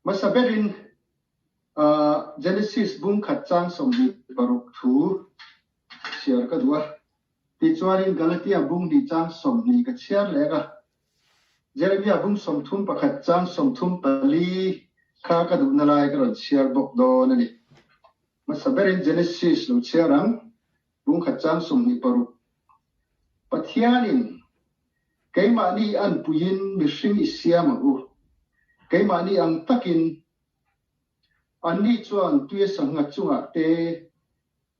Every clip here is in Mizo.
Hmasa berin Genesis bung khat chang 26 thu chhiar ka duh a. Tichuanin Galatia bung hnih chang 20 ka chhiar leh a. Jeremia bung 31 chang 34 kha ka duhna lai ka rawn chhiar bawk dawn a ni. Hmasa berin Genesis lo chhiar ang, bung khat chang 26. Pathianin keimahni anpuiin mihring i siam ang u, keimahni ang takin anni chuan tuia sangha chungah te,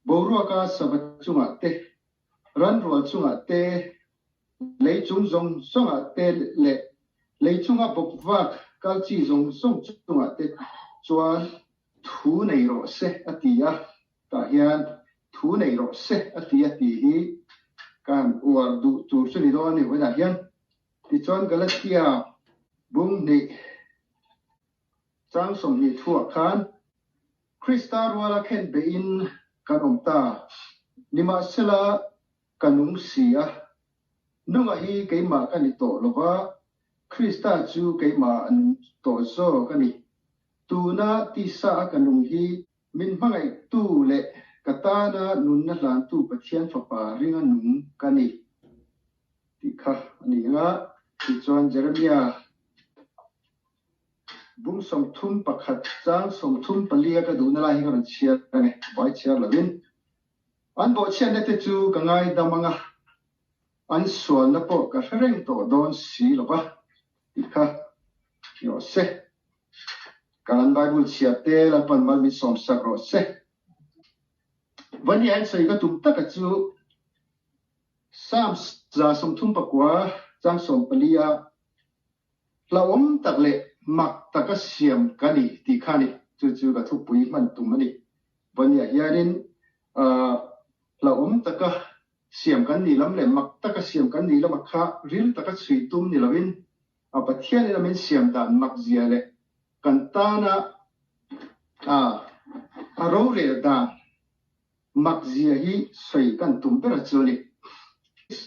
boruaka sava chungah te, ranrual chungah te, lei chung zawng zawngah te leh lei chunga bawkvak kal chi zawng zawng chungah te chuan thu nei rawh se a ti a. Tah hian thu nei rawh se a ti a tih hi ka han uar duh tur chu ni dawn a ni vawiinah hian. Tichuan Galatia bung hnih chang 20 thuah khan Krista ruala khen beihin kan awm ta, nimahsela ka nung si a, nunga hi keimah ka ni tawh lo va, Krista chu keimah a nung tawh zawk a ni. Tuna tisa a ka nung hi Min hmangaihtu leh ka tana nunna hlantu Pathian Fapa ringa nung ka ni tih kha a ni ang a. Tichuan Jeremia bung 31 chang 34 a ka duhna lai hi ka rawn chhiar ang e, vai chhiar lovin. An bawhchhiatna te chu ka ngaidam ang a, an sualna pawh ka hre reng tawh dawn si lo va tih kha ni rawh se. Kan Bible chhiar te Lalpan mal min sawm sak rawh se. Vani an sawi ka tum taka chu Psalms 139 chang 14 a hlauhawm tak leh mak taka siam ka ni tih kha ni. Chu chu ka thupui hman tum a ni. Vania hianin hlauhawm taka siam kan nih lam leh mak taka siam kan nih lamah kha ril taka chhui tum ni lovin a Pathianin a min siam dan mak zia leh kan tana a rorel dan mak zia hi sawi kan tum ber chu a ni.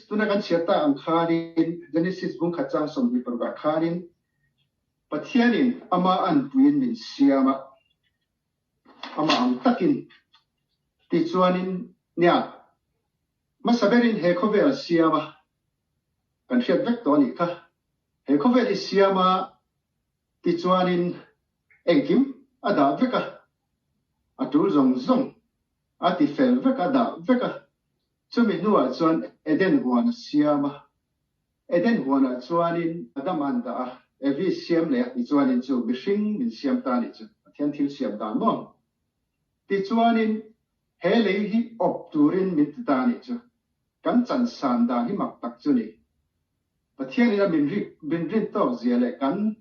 Tuna kan chhiar tak ang khanin Genesis bung khat chang 26 ah khanin Pathianin ama anpuiin min siam a, amah ang takin tichuanin nia hmasa berin he khawvel siam a kan hriat vek tawh a nih kha. He khawvel hi siam a tichuanin engkim a dah vek a, a tul zawng zawng a ti fel vek a dah vek a. Chumi hnuah chuan Eden huan a siam a, Eden huanah chuanin Adam an dah a, Evi siam leh a tichuanin chu mihring min siam ta a nih chu, Pathian thil siam dan maw? Tichuanin he lei hi awp turin min ti ta a nih chu, kan chansan dan hi mak tak chu ni. Pathianin a min rik min rin tawk zia leh kan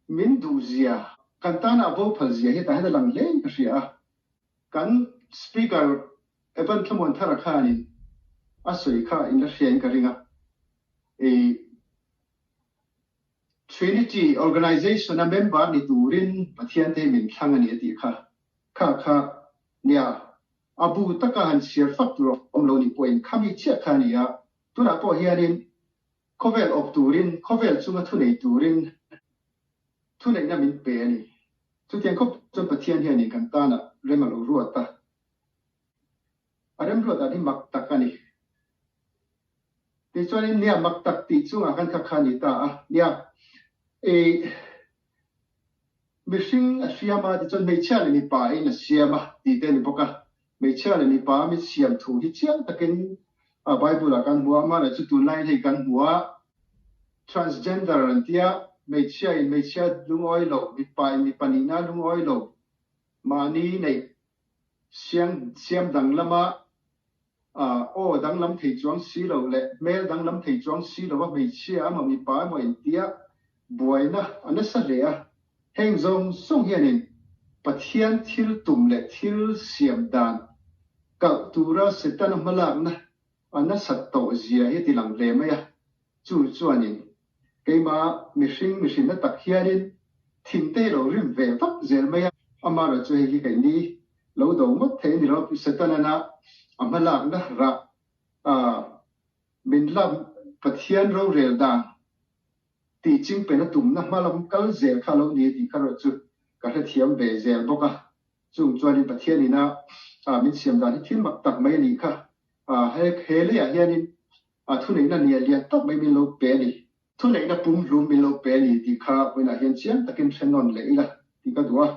min duh zia, kan tana a bo phal zia hi tah hian a lang hlein ka hria a, kan Speaker Evan Thlamuan Thara khanin a sawi kha in la hriain ka ring a, i Trinity Organization a member ni turin Pathian te hi min thlang a ni a tih kha, kha kha nia a bu taka han chhiar fak tur a awm lo nih pawhin khami chiah kha a ni a, tunah pawh hianin khawvel awp turin, khawvel chunga thunei turin thuneihna min pe a ni. Chutiang khawp chuan Pathian hianin kan tana rem a lo ruat a. A remruat dan hi mak tak a ni. Tichuanin nia mak tak tih chungah khan kha kha a ni ta a. Nia, i mihring a siam a, tichuan hmeichhia leh mipa in a siam a tih te a ni bawk a. Hmeichhia leh mipa mi siam thu hi chiang takin Bible ah kan hmu a, amaherawhchu tunlaiin hei kan hmu a, transgender an tia, hmeichhia in hmeichhia lungawi lo, mipa in mipa nihna lungawi lo, mahni neih Siang siam danglama aw danglam thei chuang si lo leh hmel danglam thei chuang si lova hmeichhia emaw mipa emaw intia buaina a nasa hle a. Heng zawng zawng hianin Pathian thil tum leh thil siam dan kalh tura Setana hmalakna a nasat tawh zia hi a ti lang hle mai a. Chu chuanin keimah mihring mihrinna tak hianin thinte hi lo rim ve vak zel mai a, amaherawh chu hei hi keini lo do ngawt thei a ni lo, Setana'n a hmalakna rah a min lam Pathian rorel dan tih chingpen a tumna hmalam kal zel kha a lo ni a tih kha erawh chu. ka hrethiam ve zel bawk a. Chung chuanin Pathian ina min siam dan hi thil mak tak mai a nih kha. He leiah hianin thuneihna nia lian tak mai min lo pe a ni. Thuneihna pumhlum min lo pe a ni tih kha vawiinah hian chiang takin hre nawn leh ila tih ka duh a.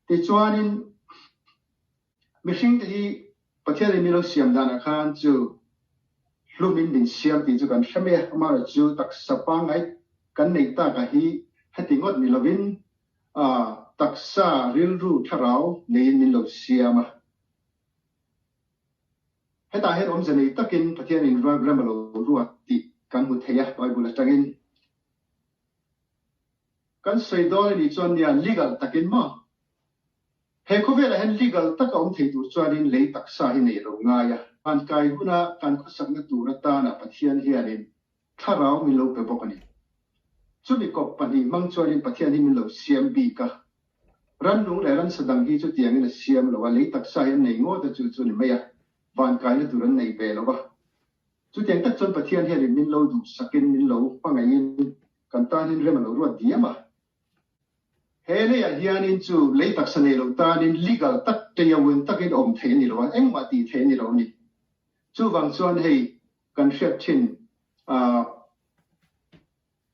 Tichuanin mihringte hi Pathianin min lo siam danah khan chu hlumin min siam tih chu kan hre mai a, amaherawhchu taksa pangngai kan neih takah hi heti ngawt ni lovin taksa rilru thlarau neiin min lo siam a. Hetah hian awmze nei takin Pathianin rem a lo ruat tih kan hmu thei a Bible atangin. Kan sawi dawn a nih chuan nia legal takin maw? He khawvelah hian legal taka awm thei tur chuanin lei taksa hi nei lo ngai a. Van kai huna kan khawsakna tur atana Pathian hianin thlarau min lo pe bawk a ni. Chumi kawp pahnih hmang chuanin Pathian hi min lo siam bik a. Rannung leh ransa dang hi chutiangin a siam lo a, lei taksa hi an nei ngawt a chu chu ni mai a, van kaina tur an nei ve lo va. Chutiang tak chuan Pathian hianin min lo duhsakin min lo hmangaihin kan tanin rem a lo ruat diam a. He leiah hianin chu lei taksa nei lo tanin legal tak teiauin takin awm theih a ni lo a, engmah tih theih a ni lo a ni. Chuvang chuan hei kan hriat thin ah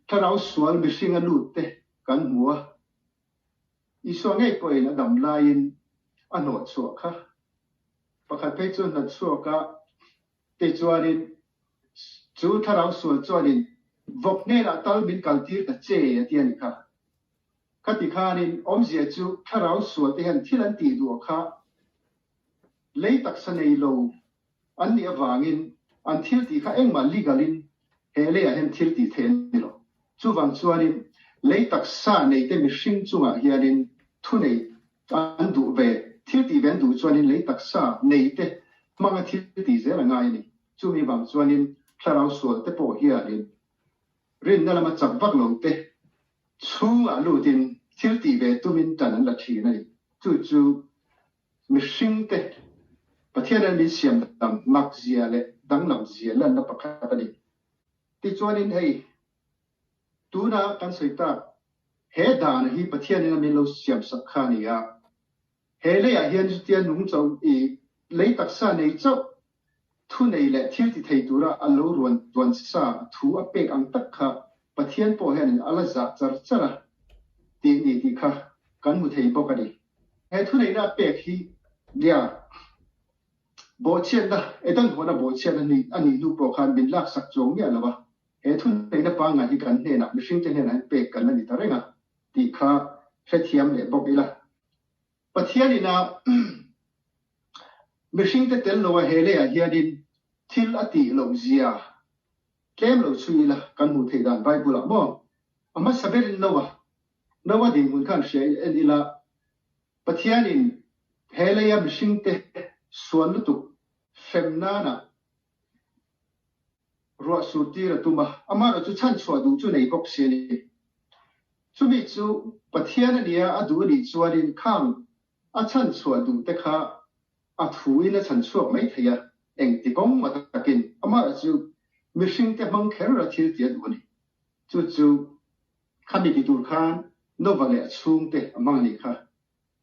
thlarau sual mihringa lut te kan hmu a, Isua ngei pawhin a dam laiin a hnawh chhuah kha. Pakhat phei chu hnat chhuak a Tichuanin, chu thlarau sual chuanin vawk hnenah tal min kaltir ta che a ti a ni kha. Khati khanin awmzia chu thlarau sual te hian thil an tih duh kha lei taksa nei lo an nih avangin an thil tih kha engmah legal in he leiah hian thil tih theih an ni lo. Chuvang chuanin lei taksa nei te mihring chungah hianin thunei An duh ve, thil tih ve an duh chuanin lei taksa nei te hmanga thil tih zel a ngai a ni. Chumi vang chuanin thlarau sual te pawh hianin rinna lama chak vak lo te chhungah lutin thil tih ve tumin tan an la thin a ni. Chu chu mihring te Pathian an min siam dang mak zia leh danglam zia lanna pakhat a ni. Tichuanin hei Tuna kan sawi tak, he dan hi Pathianin a min lo siam sak kha a ni a. He leiah hian chutia nung chauh i lei taksa nei chauh thu nei leh thil ti thei tura a lo ruan tuan sa thu a pek ang tak kha Pathian pawh hianin a la zah char char a tih ni tih kha kan hmu thei bawk a ni. He thuneihna a pek hi nia bawhchhiatna, Eden huana bawhchhiatna a nih hnu pawh khan min laksak chuang miah lo a. He thuneihna pangngai hi kan hnenah, mihringte hnenah hian pek kan la ni ta reng a tih kha hrethiam leh bawk ila. Pathianin a mihringte tel loa he leiah hianin thil a tih loh zia tlem lo chhui ila kan hmuh theih dan Bible-ah maw a hmasa berin Noah, Noah dinhmun khan hria en ila Pathianin he leia mihringte sual lutuk hrem nana Ruah sur tir a tum a, amaherawh chu chhan chhuah duh chu nei bawk si a ni. Chumi chu Pathian a nia a duh a nih chuanin khang a chhan chhuah duh te kha a thuin a chhan chhuak mai thei a, engti kawng ma takin amaherawh chu mihring te hmang kher a thil tih a duh a ni. Chu chu khami ti tur khan Nova leh a chhungte a hmang a nih kha.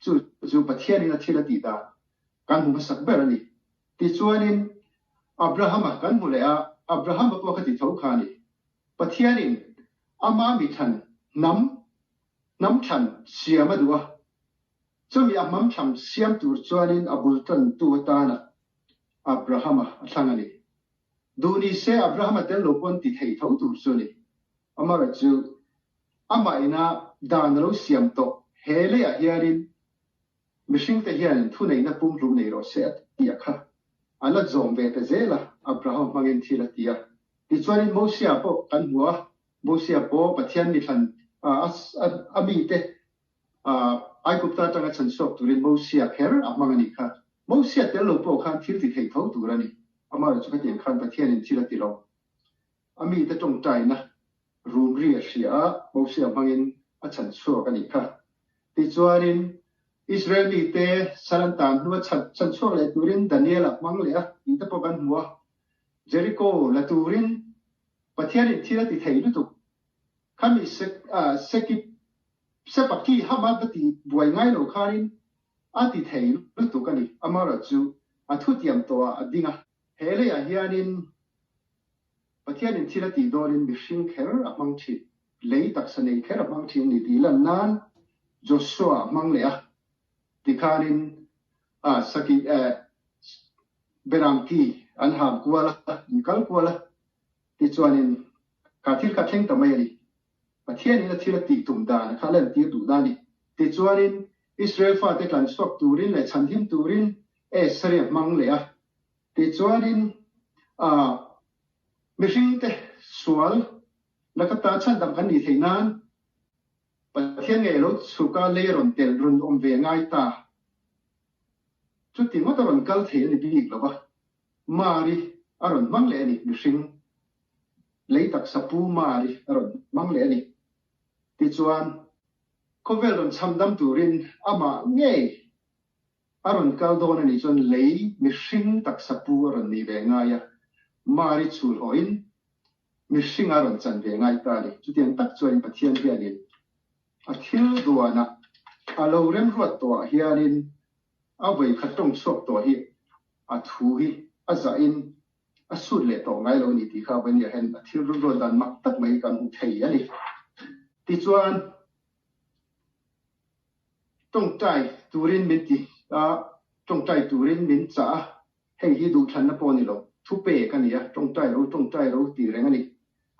Chu chu Pathianin a thil a tih dan kan hmu hmasak ber a ni. Tichuanin Abrahama kan hmu leh a, Abrahama pawh kha ti tho kha a ni. Pathianin ama mi thlan hnam, hnam thlan siam a duh a, chumi a hmam thlam siam tur chuanin a bul tantu atana Abrahama a thlang a ni. Duh ni se Abrahama tel lo pawn ti thei tho tur chu a ni. Amaherawhchu amah ina dan a lo siam tawh he leiah hianin mihringte hianin thuneihna pumhlum nei rawh se a ti a kha a la zawm ve ta zel a, Abraham hmangin thil a ti a. Tichuanin Mosia pawh kan hmu a, Mosia pawh Pathian mi thlan a mite Aigupta atanga chhan chhuak turin Mosia kher a hmang a nih kha. Mosia tel lo pawh khan thil ti thei tho tur a ni. Amaherawhchu khatiang khan Pathianin thil a ti lo. A mite tawngtaina rum ri a hria a, Mosia hmangin a chhan chhuak a nih kha. Tichuanin Israel mite sal an tan hnua chhan chhuak leh turin Daniel-a hmang leh a tih te pawh kan hmu a. Jericho la turin Pathianin thil a ti thei lutuk. Khami Sekip. Sepa ki hama va ti buai ngai lo khanin a ti thei lutuk a ni. Amaherawhchu a thutiam tawhah a ding a. He leiah hianin Pathianin thil a tih dawnin mihring kher a hmang thin, lei taksa nei kher a hmang thin a ni tih lan nan Joshua a hmang leh a. Tikhanin a saki eh Beram ki an ham kual a, an kal kual a, tichuanin kha thil kha thleng ta mai a ni. Pathianin a thil a tih tum dan kha a lantir duh na a ni. Tichuanin Israel fate tlan chhuak turin leh chhanhim turin Esri a hmang leh a. Tichuanin a mihringte sual laka ta chhandam kan nih theih nan Pathian ngei lo chhuk a lei a rawn telh rawn awm ve ngai ta. Chuti ngawt a rawn kal thei a ni bik lo va, Mari a rawn hmang leh a ni, mihring lei taksa pu Mari a rawn hmang leh a ni. Tichuan, khawvel rawn chhamdam turin amah ngei a rawn kal dawn a nih chuan lei mihring taksa pu a rawn nih ve ngai a, Mari chhulhawhin mihring a rawn chan ve ngai ta a ni. Chutiang tak chuan Pathian hianin a thil duanah a lo remruat tawhah hianin a vawikhat tawng chhuak tawh hi a thu hi a zahin a sut leh tawh ngai lo a ni tih kha vawinia hian a thil remruat dan mak tak mai kan hmu thei a ni. Tichuan, tawngtai turin min ti a, tawngtai turin min chah a, Hei hi duhthlanna pawh a ni lo, thupek a ni a, tawngtai ro, tawngtai ro tih reng a ni.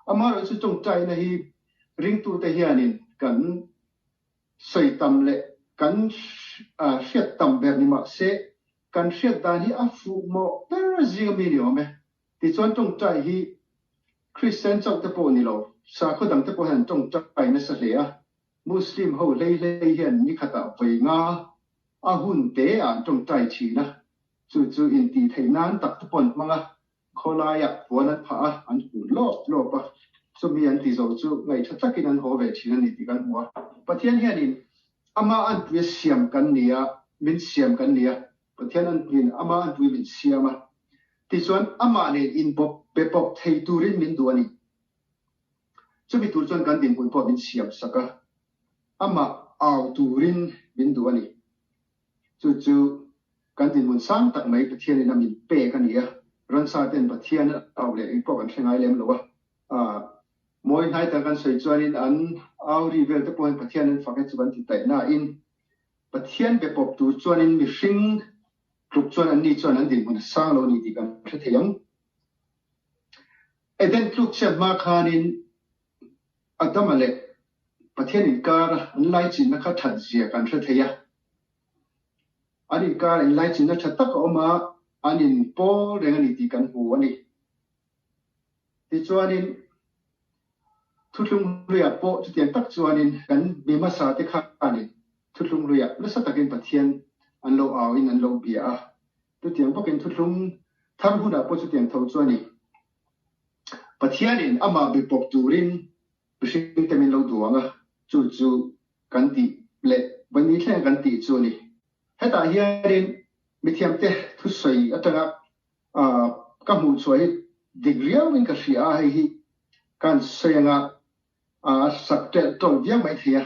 Amaherawhchu tawngtaina hi ringtute hianin kan sawi tam leh kan hriat tam ber ni mah se, kan hriat dan hi a fuh mawh ber zing ami ni awm e. Tichuan tawngtai hi Kristian chauh te pawh ni lo, sakhaw dang te pawh hian an tawngtai nasa hle a, Muslim ho hlei hlei hian nikhatah vawi nga a hun te ah an tawngtai thin a, Chu chu intih theih nan tak te pawh an hmang a, khawlaiah puan an phah a, an kun lawp lawp a, chumi an ti zo chu ngaihṭha takin an haw ve ṭhin a ni tih kan hmu a. Pathian hianin ama anpui a siam kan ni a, min siam kan ni a, Pathian anpuiin ama anpui min siam a, tichuan amah nen inbawp be pawp thei turin min duh a ni. Chumi tur chuan kan dinhmun pawh min siam sak a, amah au turin min duh a ni. Chu chu kan dinhmun sang tak mai Pathianin a min pek a ni a, ransa ten Pathian an au leh eng pawh kan hre ngai lem lo a. Mawi hnai tak an sawi chuanin an au ri vel te pawhin Pathian an fak e chu kan ti taih nain Pathian be pawp tur chuanin mihring tluk chuan anni chuan an dinhmun a sang lo a ni tih kan hre thei ang. Eden tluk chhiat hma khanin Adama leh Pathian inkar an laichinna kha that zia kan hre thei a. An inkar inlaichinna tha tak a awm a, an inpawl reng a ni tih kan hmu a ni. Tichuanin Thuthlung Hluiah pawh chutiang tak chuanin kan mi hmasa te khanin Thuthlung Hluiah nasa takin Pathian an lo auin an lo bia a. Chutiang bawkin Thuthlung Thar hunah pawh chutiang tho chu a ni. Pathianin amah be pawp turin mihring te min lo duang a, chu chu kan tih leh vaini thleng kan tih chu a ni. Hetah hianin mithiamte thusawi atanga ka hmuh chhuah hi dik riauin ka hria a, hei hi kan sawi anga a sak telh tawlh viau mai thei a,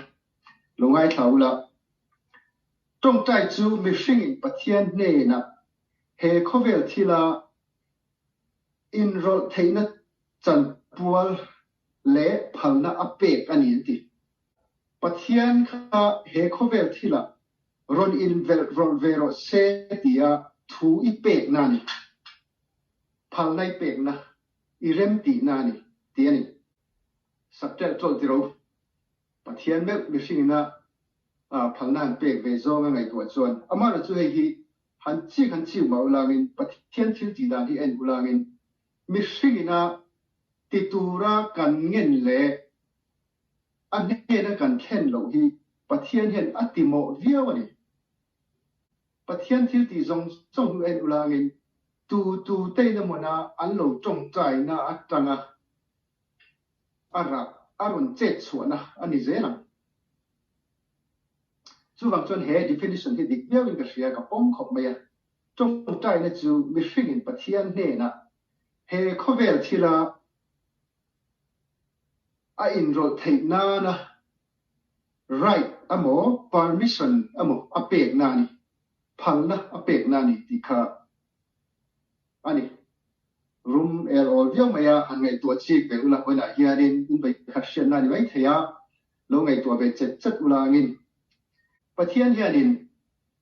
lo ngaithla ula. Tawngtai chu mihringin Pathian hnenah he khawvel thila Inrawlh theihna chanpual leh phalna a pek a ni an ti. Pathian kha he khawvel thilah rawn invelh rawlh ve rawh se tia thu i pekna a ni. Phalna i pekna, i remtihna a ni, ti a ni. Sak ṭelh ṭawlh tiro. Pathian meuh mihringina phalna han pek ve zawnga ngaihtuah chuan amaherawhchu chu hei hi Han chik han chik mah ulangin Pathian thil tih dan hi en ulangin mihringina ti tura kan ngen leh a hnena kan thlen loh hi Pathian hian a ti mawh viau a ni. Pathian thil tih zawng zawng hi en ulangin tu tu tein amawna an lo tawngtaina atanga a rah a rawn chet chhuahna a ni zel ang. Chuvang chuan he definition hi dik viauin ka hria, ka pawm khawp mai a. Tawngtaina chu mihringin Pathian hnenah he khawvel thila a inrawlh theih nana Right emaw permission emaw a pekna a ni, phalna a pekna a ni tih kha a ni. Rum el awl viau mai a, han ngaihtuah chik ve ula vawiinah hianin in vawikhat hriatna a ni mai thei a, lo ngaihtuah ve chet chet ula angin Pathian hianin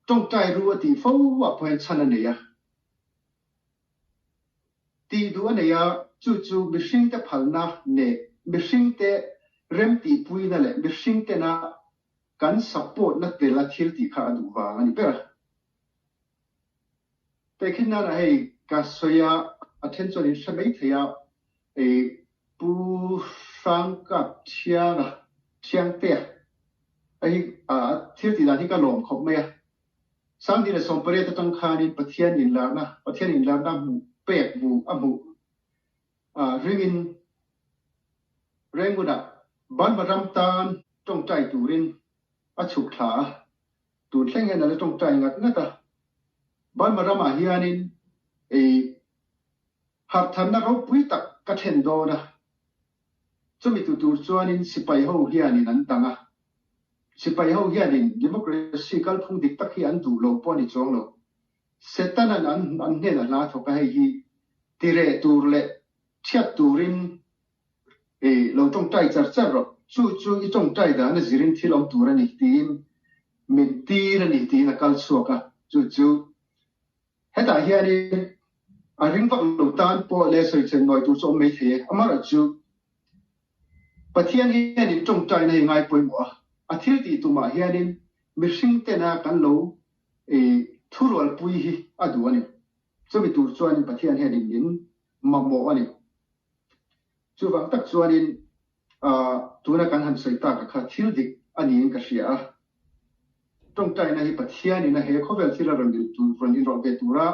tawngtai ru a tih fo ah pawh hian chhan a nei a. Tih duh a nei a, chu chu mihringte phalna leh mihringte remtihpuina leh mihringtena kan support-na tel a thil tih kha a duh vang a ni ber a. Tehkhin nana hei ka sawi a, a then chuan in hre mai thei a, Pu Hrangkap Thianga, Thiangtea, hei hi thil tih dan hi ka lawm khawp mai a. 2018 atang khanin Pathian inlarna, Pathian inlarna hmuh pek hmuh a hmuh ringin Rengunah Burma ram tan tawngtai turin a chhuk thla a, tun thleng hian a la tawngtai ngat ngat a. Burma ramah hianin ei harhtharna ropui tak ka thlen dawn a, Chumi tu tur chuanin sipai ho hianin an dang a. Sipai ho hianin democracy kalphung dik tak hi an duh lo pawh a ni chuang lo. Setanan an an hnenah hla thawk a, hei hi tireh tur leh chhiat turin i lo tawngtai char char rawh. Chu chu i tawngtai dan a zirin thil awm tur a ni tiin min tir a ni tiin a kal chhuak a. Chu chu Hetah hianin a ring vak lo tan pawh leh sawichhen nawi tur chu awm mai thei e. Amaherawhchu, Pathian hianin tawngtaina hi ngai pawimawh a, a thil tih tumah hianin mihring tena kan lo thurualpui hi a duh a ni. Chumi tur chuanin Pathian hianin min mamawh a ni. Chuvang tak chuanin tuna kan han sawi tak a kha thil dik a niin ka hria a. Tawngtaina hi Pathianin a he khawvel thil a rawn rawn inrawlh ve tura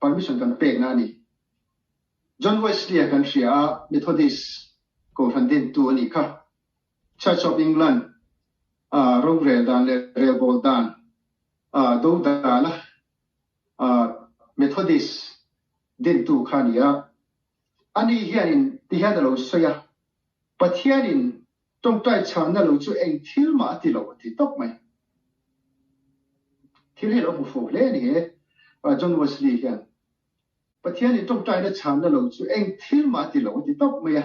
permission kan pekna a ni. John Wesley-a kan hria a, Methodist kohhran dintu a nih kha. Church of England rorel dan leh relbawl dan do dana Methodist dintu kha a ni a. Ani hianin tihian a lo sawi a, Pathianin tawngtai chhanna lo chu eng thil mah a ti lo a ti tawp mai. Thil hi a lo hmu fo hle a ni he John Wesley hian. Pathianin tawngtaina chhanna lo chu eng thil mah a ti lo a ti tawp mai a.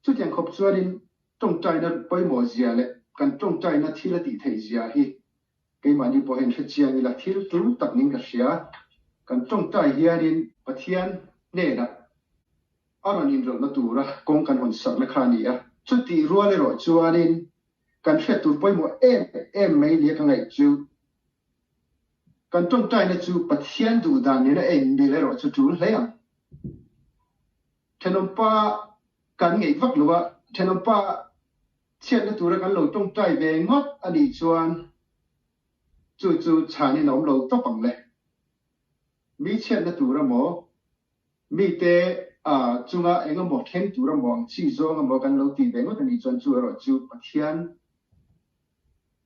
Chutiang khawp chuanin tawngtaina pawimawh zia leh kan tawngtaina thil a tih theih zia hi Keimahni pawh hian hrechiang ila thil tul tak ning ka hria. Kan tawngtai hianin Pathian hnenah a rawn inrawlhna tura kawng kan hawn sakna kha a ni a. Chutih rual erawh chuanin kan hriat tur pawimawh em em mai nia ka ngaih chu kan tawngtaina chu Pathian duhdan nena eng mil erawh chu tul hle ang. Thenawmpa kan ngeih vak lo a, thenawmpa Chhiatna tura kan lo tawngtai ve ngawt a nih chuan chu chu chhanin a awm lo tawp ang le. Mi chhiatna tur emaw, mite chunga eng emaw thleng tur emaw ang chi zawng emaw kan lo tih ve ngawt a nih chuan chu erawh chu Pathian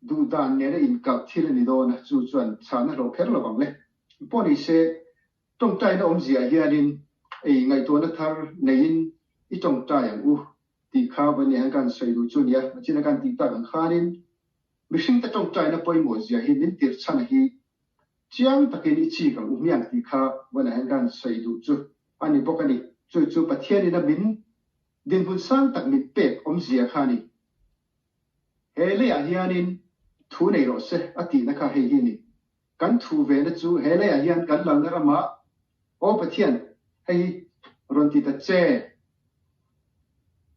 duhdan nena inkalh thil a ni dawn a, chu chuan chhana hlawh kher lo ang le. Pawh ni se, tawngtaina awmzia hianin ei ngaihtuahna thar neiin i tawngtai ang u. Tih kha vawiin hian kan sawi duh chu nia, machina kan tih tak ang khanin mihringte tawngtaina pawimawh zia hi min tirh chhan hi chiang takin i chik ang u hmiang tih kha vawiinah hian kan sawi duh chu a ni bawk a ni. Chu chu Pathianin a min dinhmun sang tak min pek awmzia kha a ni. He leiah hianin thu nei rawh se a tihna kha hei hi a ni. Kan thu vena chu he leiah hian kan lalna ramah, Aw Pathian, hei hi rawn ti ta che,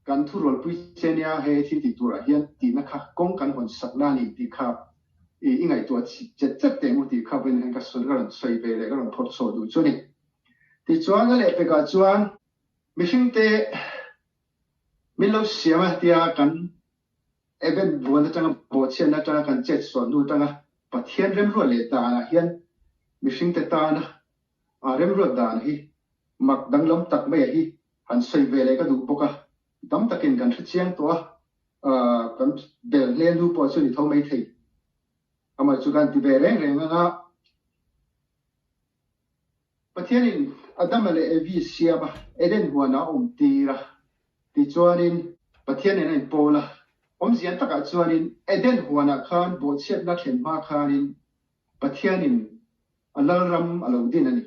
kan thurualpui che nia he thil tih turah hian tihna kha kawng kan hawn sakna a ni tih kha i ngaihtuah chet chet teh maw tih kha vawiin hian ka sawi ka rawn sawi ve leh ka rawn phawrh chhuah duh chu a ni. Tichuan a lehpekah chuan mihringte min lo siam a tia kan Event buan atanga bawhchhiatna atanga kan chet sual hnu atanga Pathian remruat leh danah hian mihringte tana remruat dan hi mak danglam tak maia hi han sawi ve leh ka duh bawk a, tam takin kan hrechiang tawh a, kan bel hle hnu pawh chu ni tho mai thei. Amah chu kan ti ve reng reng anga Pathianin Adama leh Evi siam a, Eden huanah a awm tir a, tichuanin Pathian nen a inpawl a. Awmzian takah chuanin Eden huanah khan bawhchhiatna thlen hma khanin Pathianin a lalram a lo din a ni.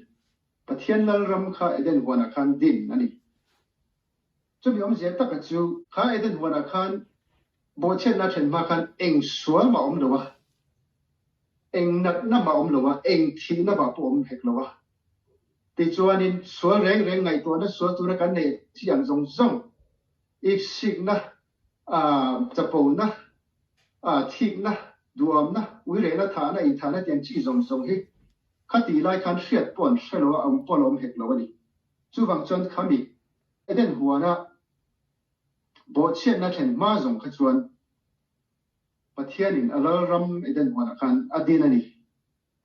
Pathian lalram kha Eden huanah khan din a ni. Chumi awmzia taka chu kha Eden huanah khan bawhchhiatna thlen hma khan eng sual mah awm lo a, eng natna mah awm lo a, eng thihna mah pawh awm hek lo a. Tichuanin sual reng reng ngaihtuahna sual tura kan neih chi ang zawng zawng iksikna, chapona, thikna, duamna, uirehna, thahna, inthahna tiang chi zawng zawng hi khati lai khan hriat pawh an hre lo a, awm pawh a la awm hek lo a ni. Chuvang chuan khami Eden huana bawhchhiatna thlen hma zawng kha chuan Pathianin a lalram Eden huanah khan a din a ni.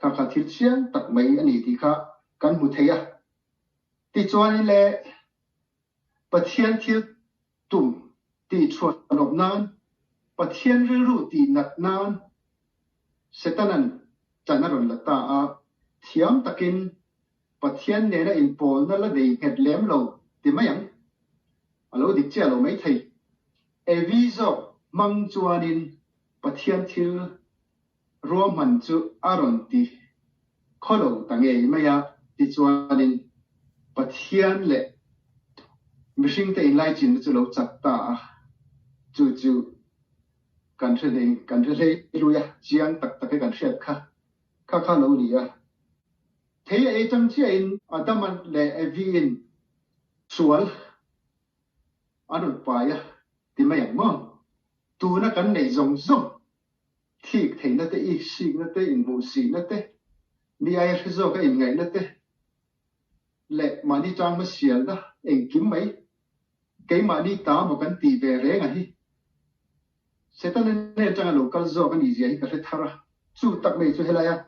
Kha kha thil chiang tak mai a ni tih kha kan hmu thei a. Tichuanin le Pathian thil tum tih chhuanawp nan, Pathian rilru tih nat nan Setana'n chan a rawn la ta a, thiam takin Pathian nena inpawlna la nei nghet lem lo ti mai ang. A lo dik chiah lo mai thei. Evi zawk hmang chuanin Pathian thil ruahman chu a rawn ti khaw lo ta ngei mai a, tichuanin Pathian leh mihringte inlaichinna chu lo chat ta a, chu chu kan hre hlei kan hre hlei lui a, chiang tak tak hi kan hriat kha kha kha lo ni a. Thei a ei tang chiahin Adama leh Evi-in sual an rawn pai a ti mai ang maw? Tuna kan neih zawng zawng Thik theihna te, iksikna te, inhmuhsihna te, mi aia hre zawka inngaihna te leh mahni tang hmasialna engkim mai keimahni ta maw kan tih ve reng a hi. Setana nen atanga lo kal zawk a nih zia hi ka hre thar a, chu tak mai chu helaia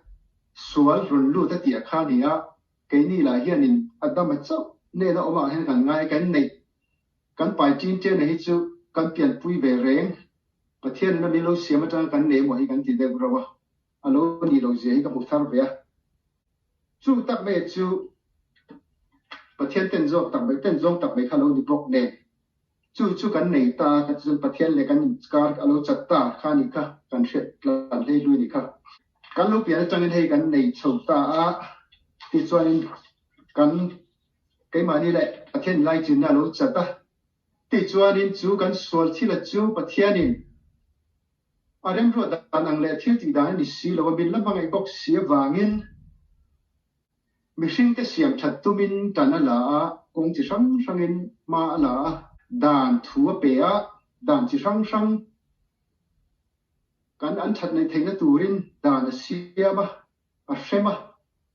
sual rawn lut a tih a kha a ni a, keini lah hianin Adama chauh nena awmah hian kan ngai kan neih kan pai chin chen a hi chu kan pianpui ve reng. Pathian in a min lo siam atanga kan nei emaw hi kan ti deuh rauh a, a lo nih loh zia hi ka hmu thar ve a. Chu tak mai chu Pathian ten zawk tak mai, ten zawng tak mai kha a lo ni bawk nen, chu chu kan nei ta a, chuan Pathian leh kan inkar a lo chat ta kha a nih kha, kan hriat tlan hlei hlui a nih kha. Kan lo pian atangin hei kan nei chho ta a, tichuanin kan keimahni leh Pathian inlaichinna a lo chat a, Tichuanin chu kan sual thila chu Pathianin a remruat dan ang leh thil tih dan a ni si lo a, min la hmangaih bawk si avangin mihringte siam that tumin tan a la a, kawng chi hrang hrangin hma a la a, dan thu a pe a, dan chi hrang hrang kan an that neih theihna turin dan a siam a. A hrem a,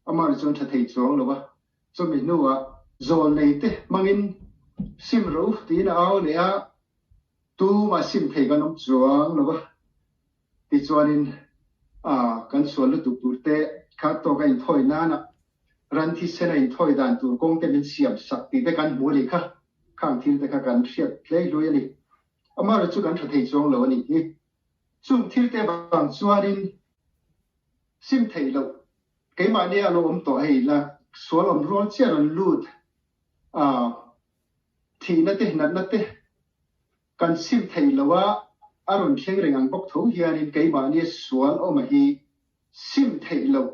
amah ri chuan tha thei chuang lo a, chumi hnuah zawlnei te hmangin sim ro tiin a au leh a, tumah sim thei kan awm chuang lo a, tichuanin a kan sual lutuk tur te kha tawk a inthawi nana ran thisen a inthawi dan tur kawng te min siam sak tih te kan hmu a nih kha, khang thil te kha kan hriat hlei hlui a ni. Amah ri chu kan tha thei chuang lo a nih hi. Chung thil te vang chuanin Sim theih loh. Keimahni a lo awm tawh hei la sual awm rual chiah rawn lut a, thihna te natna te kan sim theih loh a, a rawn thleng reng ang bawk tho hianin keimahnia sual awm a hi sim theih loh.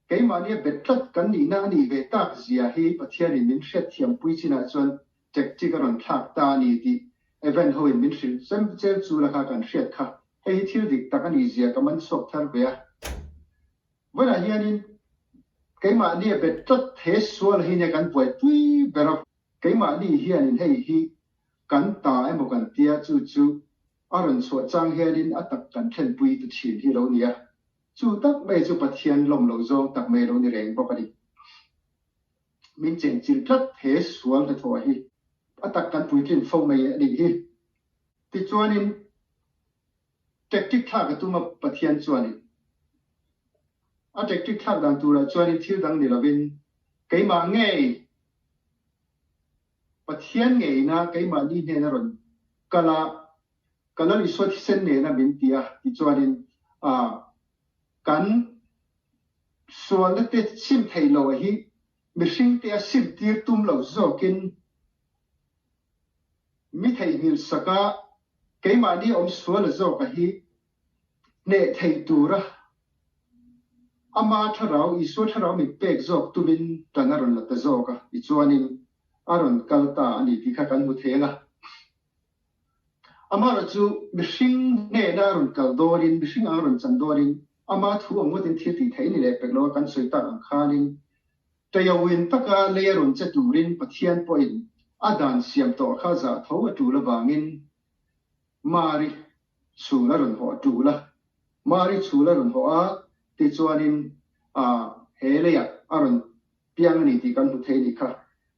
Keimahnia bet tlat kan nihna a nih ve tak zia hi Pathianin min hriatthiampui chinah chuan tactic a rawn thlak ta a ni tih event hoin min hrilh chem chel chu la kha kan hriat kha. Hei hi thil dik tak a nih zia ka man chhuak thar ve a. Vawiinah hianin keimahnia bet tlat he sual hi nia kan buaipui ber a, keimahni hianin hei hi kan ta emaw kan tia chu chu a rawn chhuah chang hianin a tak kan thlenpui ta thin hi lo nia. Chu tak mai chu Pathian lawm lo zawng tak mai lo ni reng bawk a ni. Min chenchilh tlat he sual hnathawh hi a tak kan puitlin fo mai a nih hi. Tichuanin tactic thlak a tum a Pathian chuanin a tactic thlak dan turah chuanin thil dang ni lovin keimah ngei Pathian ngeina keimahni hnena rawn kal a, ka Lal Isua thisen nena min ti a, tichuanin kan sualna te chim thei lo a hi mihringte a sim tir tum lo zawkin mi theihnghilh saka Keimahni awm sual a zawka hi hneh thei tura ama thlarau, Isua thlarau min pek zawk tumin tan a rawn la ta zawk a, tichuanin a rawn kal ta a ni tih kha kan hmu thei ang a. Amaherawh chu mihring hnena a rawn kal dawnin, mihring ang a rawn chan dawnin, ama thu ang ngawtin thil tih theih a ni leh pek lo a, kan sawi tak ang khanin Taiawin taka lei a rawn che turin Pathian pawhin a dan siam tawh kha zah tho a tul avangin Mari chhul a rawn hawh a tul a. Mari chhul a rawn hawh a, tichuanin he leiah a rawn piang a ni tih kan hmu thei a nih kha.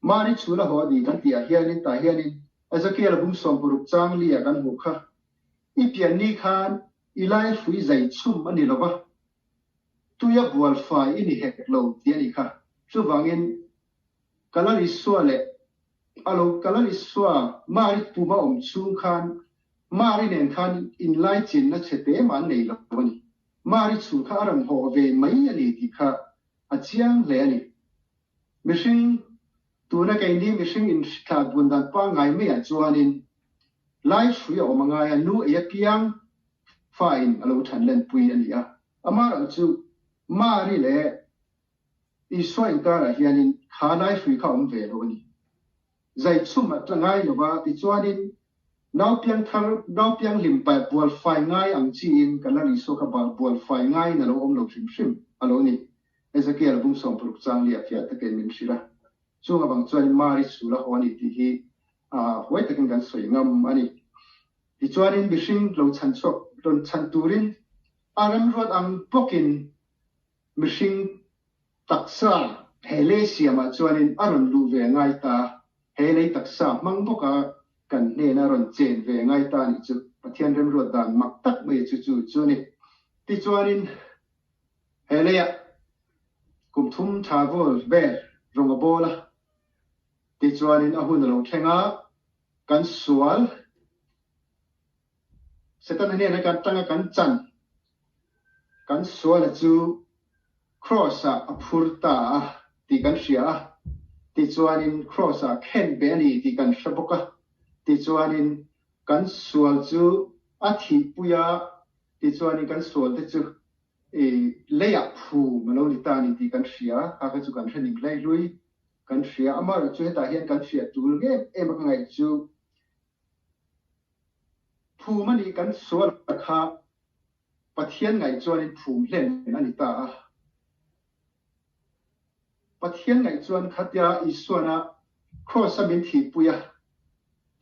Mari chhul a hawh a ni kan tihah hianin tah hianin Ezekiel-a bung 60 chang li-ah kan hmuh kha. I pian ni khan i lai hrui zai chhum a ni lo va, Tuia bual fai i ni hek lo tih a nih kha. Chuvangin Kalarisua leh a lo Kalarisua Mari puma awm chhung khan Mari nen khan inlaichinna chhe te mah an nei lo a ni. Mari chhul kha a rawn hawh ve mai a ni tih kha a chiang hle a ni. Mihring tuna keini mihring inhritla bun dan pangngai maiah chuanin Lai hrui a awm a ngai a, nu ei apiang fa in a lo than len pui a ni a. Amaherawh chu Mari leh Isua inkarah hianin kha lai hrui kha a awm ve lo a ni. Zai chhum a tla ngai lo va, tichuanin naupiang thar, naupiang hlim bual fai ngai ang chiin kan Lal Isua kha bual fai ngaiin a lo awm lo hrim hrim a lo ni. Ezekiel bung 60 chang li ah fiah takin min hrilh a. Chung avang chuanin Mari chhul a haw a ni tih hi huai takin kan sawi ngam a ni. Tichuanin mihring lo chhan chhuak rawn chhan turin a remruat ang bawkin mihring taksa he lei siamah chuanin a rawn luh ve ngai ta, he lei taksa hmang bawka kan hnena rawn chen ve ngai ta a nih chu Pathian remruat dan mak tak mai chu chu chu a ni. Tichuanin he leiah kum thum tha vawl vel rawng a bawl a. Tichuanin a hun a lo thleng a, kan sual Setana hnena kan tanga kan chan, kan suala chu Kraws-ah a phur ta a tih kan hria a, tichuanin Kraws-ah khen be a ni tih kan hre bawk a, tichuanin kan sual chu a thihpui a, tichuanin kan sualte chu i leiah phum a lo ni ta a ni tih kan hria, kha kha chu kan hre ning hlei hlui. Kan hria amaherawh chu hetah hian kan hriat tul em em a ka ngaih chu phum a nih kan sual kha Pathian ngaih chuanin phum hlen a ni ta a. Pathian ngaih chuan khatia Isuana Kraws a min thihpui a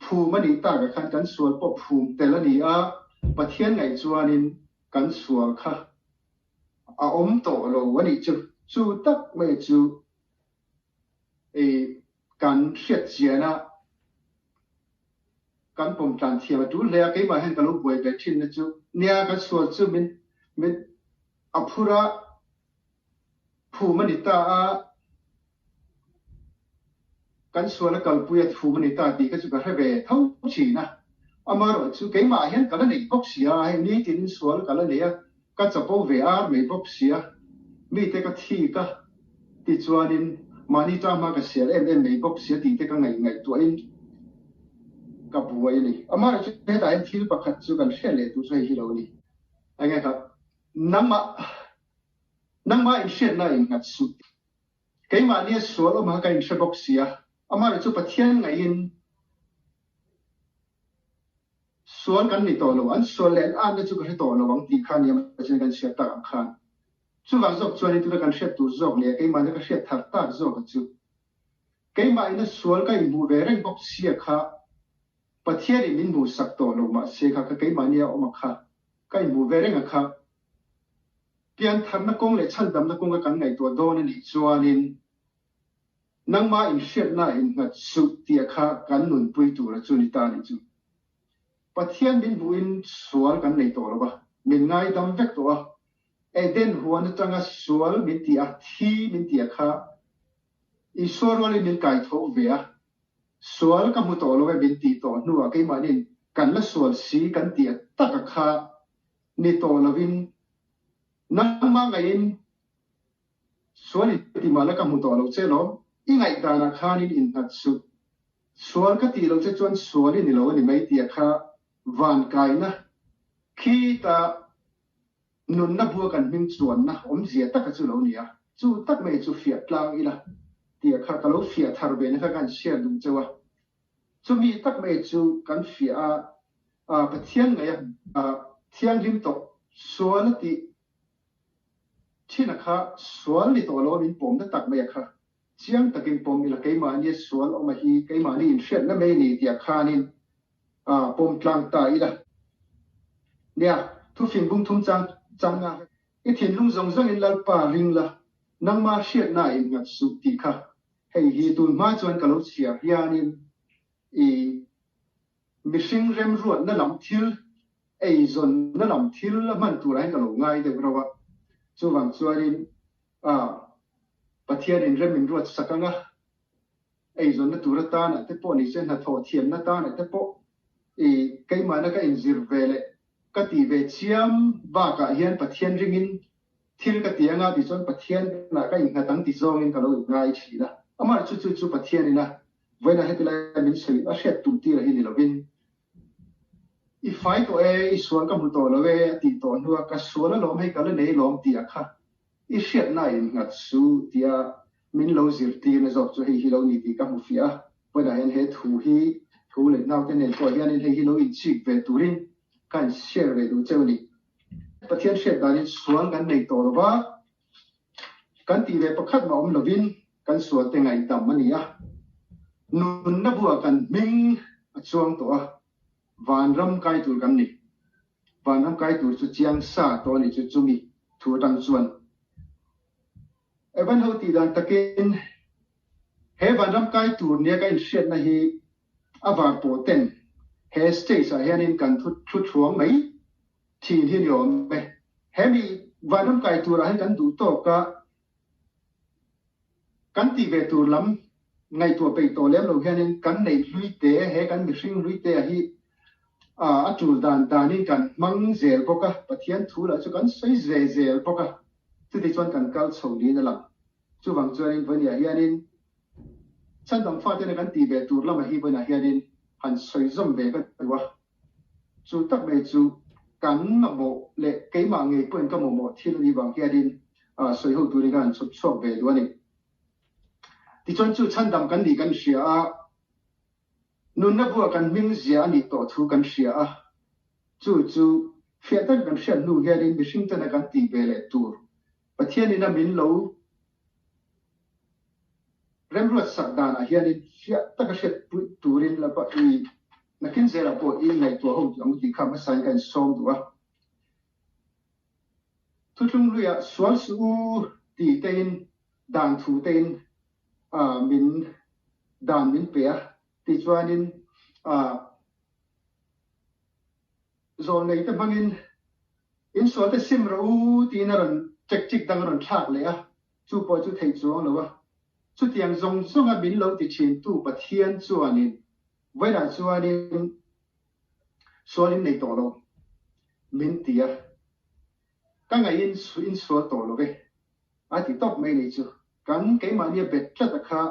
phum a nih takah khan kan sual pawh phum tel a ni a, Pathian ngaih chuanin kan sual kha a awm tawh lo a nih chu. Chu tak mai chu i kan hriat chian a, kan pawm tlan thiam a tul hle a, keimah hian ka lo buai ve thin na chu nia kan sual chu min min a phur a, phum a ni ta a, kan sual a kalpui a phum a ni ta tih kha chu ka hre ve tho thin a, amaherawh chu keimah hian ka la neih bawk si a, hei nitin sual ka la nei a, Ka chapo ve ar mai bawk sia, mite ka thik a, tichuanin mahni tang hma ka sial em em mai bawk sia tih te ka ngaih ngaihtuahin ka buai a ni. Amaherawhchu hetah hian thil pakhat chu kan hriat leh tur chu hei hi lo a ni. Enge kha nangmah nangmah inhriatna innghat suh. Keimahnia sual awm kha ka inhre bawk sia, amaherawhchu Pathian ngaihin Sual kan ni tawh lo, an sual leh an anna chu ka hre tawh lo ang tih kha nia Pathian kan hriat tak ang khan. Chuvang zawk chuan tuna kan hriat tur zawk leh keimahna ka hriat thar tak zawk a chu. Keimah ina sual ka inhmuh ve reng bawk sia kha Pathian in min hmuhsak tawh lo mahse kha ka keimahnia awm a kha ka inhmuh ve reng a kha piantharna kawng leh chhandamna kawnga kan ngaihtuah dawn a nih chuanin Nangmah inhriatna innghat suh tih kha kan nunpui tura chu ni ta nih chu. Pathian min hmuhin sual kan nei tawh lo va, min ngaidam vek tawh a. Eden huan atanga sual min tih a, thi min tih a kha Isua rualin min kai tho ve a. Sual ka hmu tawh lo e min tih tawh hnuah keimahniin kan la sual si kan tih a taka kha ni tawh lovin nangmah ngaihin Sual i ti mah la ka hmu tawh lo che lawm. I ngaihdanah khanin innghat suh. Sual ka tih loh che chuan sual i ni lo a ni mai tia kha Van kaina khita nunna bua kan hming chuanna awmzia taka chu lo ni a, chu tak mai chu fiah tlang ila tia kha ka lo fiah thar ve na kha kan share duh cheu a. Chumi tak mai chu kan fiah a, Pathian ngaih a thianghlim tawh sual a tih thin a kha sual ni tawh lo a min pawmna tak mai a kha chiang takin pawm ila keimahni a sual awm a hi keimahni inhriatna mai ni tih ah khanin pawm tlang ta ila. Nia, thufing bung thum chang chang a. I thinlung zawng zawngin Lalpa ring la, nangma hriatna ah innghat suh tih kha hei hi tun hma chuan ka lo chhiar hianin i mihring remruatna lam thil, eizawnna lam thil a hman turah hian ka lo ngai deuh rauh a, chuvang chuanin a Pathianin rem in ruat sak anga eizawnna tur atanah te pawh nise hnathawh thiamna atanah te pawh i keimahna ka inzir ve leh ka tih ve chiam bakah hian Pathian ringin thil ka ti anga tichuan Pathian ah ka innghat ang ti zawngin ka lo inngai thin a. Amah chu chu chu Pathianin a vawiinah heti laia min sawi a hriat tum tir a hi ni lovin i fai tawh e, i sual ka hmu tawh lo e a tih tawh hnua ka sual alawm hei ka la nei lawm tih ah kha i hriatna a innghat su tia min lo zirtirna zawk chu hei hi lo ni tih ka hmu fiah a. Vawiinah hian he thu hi thu leh naute nen pawh hianin hei hi lo inchik ve turin ka in share ve duh cheu a ni. Pathian hriat danin sual kan nei tawh lo va, kan tih ve pakhat mah awm lovin kan sualte ngaihdam a ni a. Nunna buah kan hming a chuang tawh a, vanram kai tur kan ni. Vanram kai tur chu chiang sa tawh a ni chu chumi thu atang chuan. Evan ho tih dan takin he vanram kai tur nia ka inhriatna hi a var pawh ten he stage ah hianin kan thu thu thluang mai thin hi ni awm e. He mi vanram kai turah hian kan duh tawk a, kan tih ve tur lam ngaihtuah peih tawh lem lo hianin kan neih hlui te, he kan mihring hlui te ah hi a tul dan danin kan hmang zel bawk a, Pathian thu lah chu kan sawi ve zel bawk a, chuti chuan kan kal chho niin a lang. Chuvang chuanin vawiinah hianin Chhandam fatena kan tih ve tur lamah hi vawiinah hianin han sawi zawm ve ka duh a. Chu tak mai chu kan mamawh leh keimah ngei pawhin ka mamawh thil a nih vang hianin sawi ho turin ka han chhawp chhuak ve duh a ni. Tichuan chu chhandam kan nih kan hria a, nunna buah kan hming zia a nih tawh thu kan hria a, chu chu fiah taka kan hriat hnu hianin mihring tena kan tih ve leh tur Pathianin a min lo remruat sak danah hianin fiah taka hriat puih turin la i nakin zelah pawh i ngaihtuah ho tih ang tih kha hmasain ka insawm duh a. Thuthlung hluiah sual suh u ti tein dan thu tein min dan min pe a, tichuanin Zawlneite hmangin insualte sim rawh u tiin a rawn chek chik dang a rawn thlak leh a, chu pawh chu theih chuang lo a. Chutiang zawng zawnga min lo ti thintu Pathian chuanin vawiinah chuanin sual in nei tawh lo min ti a, ka ngaihin insual tawh lo ve a ti tawp mai ni chu. Kan keimahnia bet tlat a kha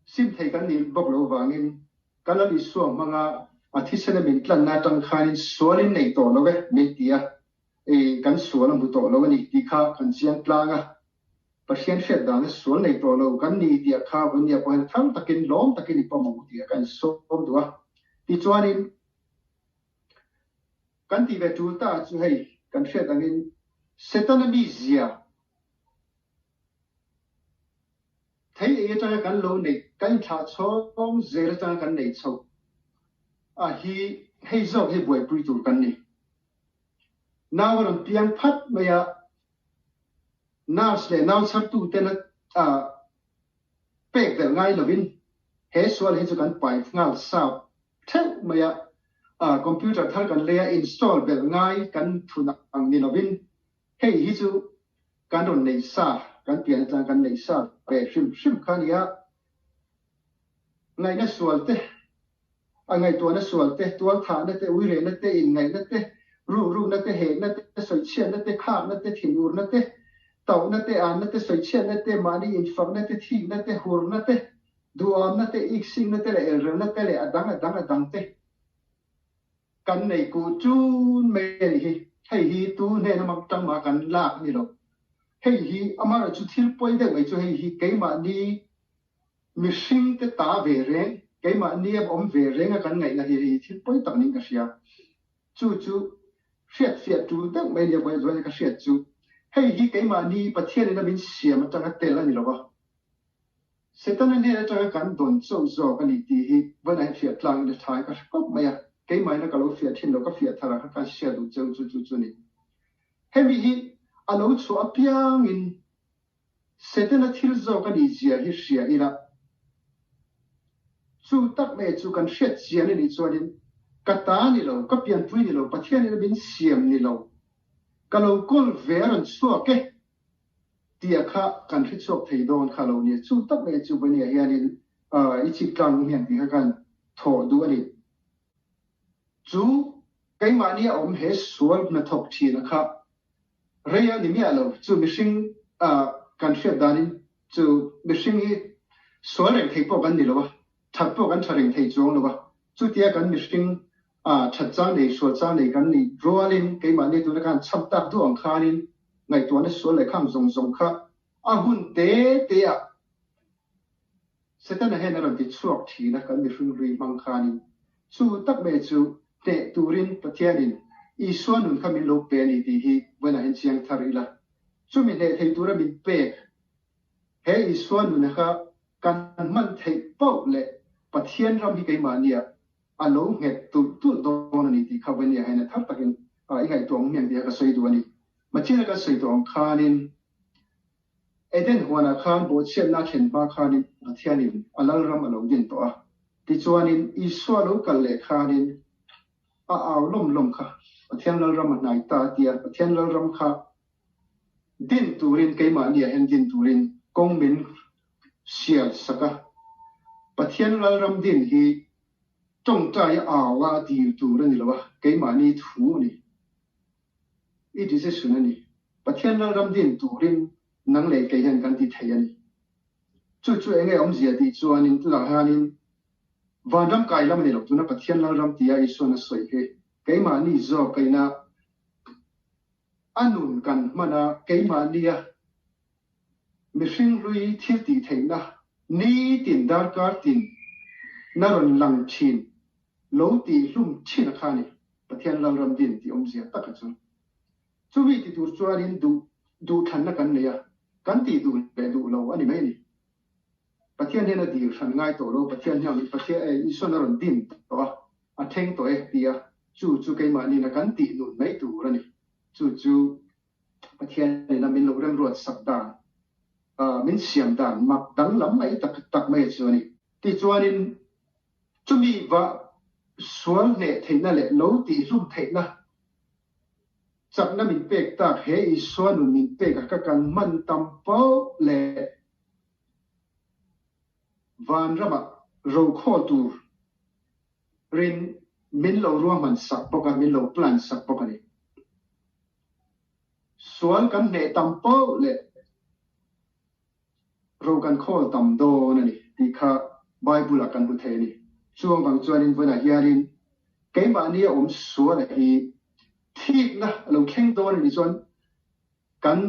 Sim thei kan nih bawk lo vangin ka Lal Isua hmanga a thisena min tlanna atang khanin sualin nei tawh lo e min ti a, ei kan sual a hmu tawh lo a ni tih kha kan chiang tlang a. Pathian hriat dana sual nei tawh lo kan ni tih kha Vawnia pawh hian thar takin lawm takin i pawm ang u tih ka insawm duh a. Tichuanin kan tih ve tul ta chu hei kan hriat angin Setana mizia Thei ei atanga kan lo neih, kan inthlah chhawng zel atanga kan neih chhoh a hi hei zawk hi buaipui tur kan ni. Nau a rawn piang phat mai a, nurse leh nau chhartu ten a pek belh ngai lovin he sual hi chu kan pai nghal sap theuh mai a, computer thar kan lei a install belh ngai kan thun ang ni lovin Hei hi chu kan rawn nei sa, kan pian atang kan nei sa ve hrim hrim kha a nia. Ngaihna sual te, a ngaihtuahna sual te, tualthahna te, uirehna te, inngaihna te, rukrukna te, hehna te, sawichhiatna te, khakna te, thinurna te, tauhna te, anna te, sawichhiatna te, mahni infakna te, thikna te, hurna te, duhamna te, iksikna te leh elrelna te leh a dang a dang a dang te. Kan nei kuh tun mai a nih hi. Hei hi tu hnena mak tang mah kan lak a ni lo. Hei hi amaherawhchu thil pawi deuh mai chu hei hi keimahni mihringte ta ve reng, keimahni a awm ve reng a kan ngaihna hi hei hi thil pawi tak niin ka hria. Chu chu hriatfiah tul deuh mai nia vawi zuaina ka hriat chu hei hi keimahni Pathianin a min siam atanga tel a ni lo va. Setana hnen atanga kan dawn chauh zawk a ni tih hi vawiinah hian fiah tlangin a tha in ka hre kawp mai a, keimahina ka lo fiah thin lo, ka fiah thar ah kha ka hriat duh cheu chu chu chu a ni. Hemi hi a lo chhuah apiangin Setana thil zawk a nih zia hi hria ila, chu tak mai chu kan hriat chian a nih chuanin ka ta ni lo, ka pianpui ni lo, Pathianin a min siam ni lo, ka lo kawl ve a rawn chhuak e tia kha kan hre chhuak thei dawn kha lo nia. Chu tak mai chu Vania hianin i chip tlang hian tih kha khan thawh duh a ni. Chu keimahni a awm he sual hnathawk thina kha rei a ni miah lo. Chu mihring kan hriat danin chu mihring hi sual reng thei pawh kan ni lo a, that pawh kan tha reng thei chuang lo a. Chutia kan mihring that chang nei, sual chang nei kan nih rualin keimahni tuna khan chham tak duh ang khanin ngaihtuahna sual leh khang zawng zawng kha a hun te te ah Setana hian a rawn ti chhuak thin a, kan mihring hlui hmang khanin chu tak mai chu hneh turin Pathianin Isua nun kha min lo pe a ni tih hi vawiinah hian chiang thar ila. Chumi hneh thei tura min pek he Isua nuna kha kan hman theih pauh leh Pathian ram hi keimahnia a lo nghet tulh tulh dawn a ni tih kha vawiinah hian a thar takin i ngaihtuah ang hmiang tih kha ka sawi duh a ni. Machina kan sawi tawh ang khanin Eden huanah khan bawhchhiatna a thlen hma khanin Pathianin a lalram a lo din tawh a. Tichuanin Isua lo kal leh khanin a au lawm lawm kha Pathian lalram a hnai ta a ti a, Pathian lalram kha din turin keimahniah hian din turin kawng min sial sak a. Pathian lalram din hi tawngtai a au a dil tur a ni lo a, keimahni thu a ni. I decision a ni. Pathian lalram din turin nang leh kei hian kan ti thei a ni. Chu chu enge awmzia tih chuanin tunah hianin vanram kai lam a ni lo, tuna Pathian lalram tia Isuan a sawi hi keimahni zawk kaina a nun kan hman a, keimahnia mihring hlui thil tih theihna nitin darkar tin na rawn lang thin lo tih hlum thin a kha a ni. Pathian lalram din tih awmzia taka chu. Chumi ti tur chuanin duh duhthlanna kan nei a, kan tih duh leh duh lo a ni mai a ni. Pathian hian a dil hran ngai tawh lo, Pathian hian Pathian eh Isuan a rawn din tawh a, a thleng tawh e ti a, chu chu keimahniin a kan tih nun mai tur a ni. Chu chu Pathianin a min lo remruat sak dan, min siam dan mak danglam mai tak tak mai chu a ni. Tichuanin chumi va sual hneh theihna leh lo tihhlum theihna chakna min pek tak he Isua nun min pek a ka kan hman tam pauh leh vanramah rokhawl tur rin min lo ruahman sak bawk a, min lo plan sak bawk a ni. Sual kan hneh tam pauh leh ro kan khawl tam dawn a ni tih kha Bible ah kan hmu thei a ni. Chuang vang chuanin vawiinah hianin keimahni a awm sual a hi thikna a lo thleng dawn a nih chuan kan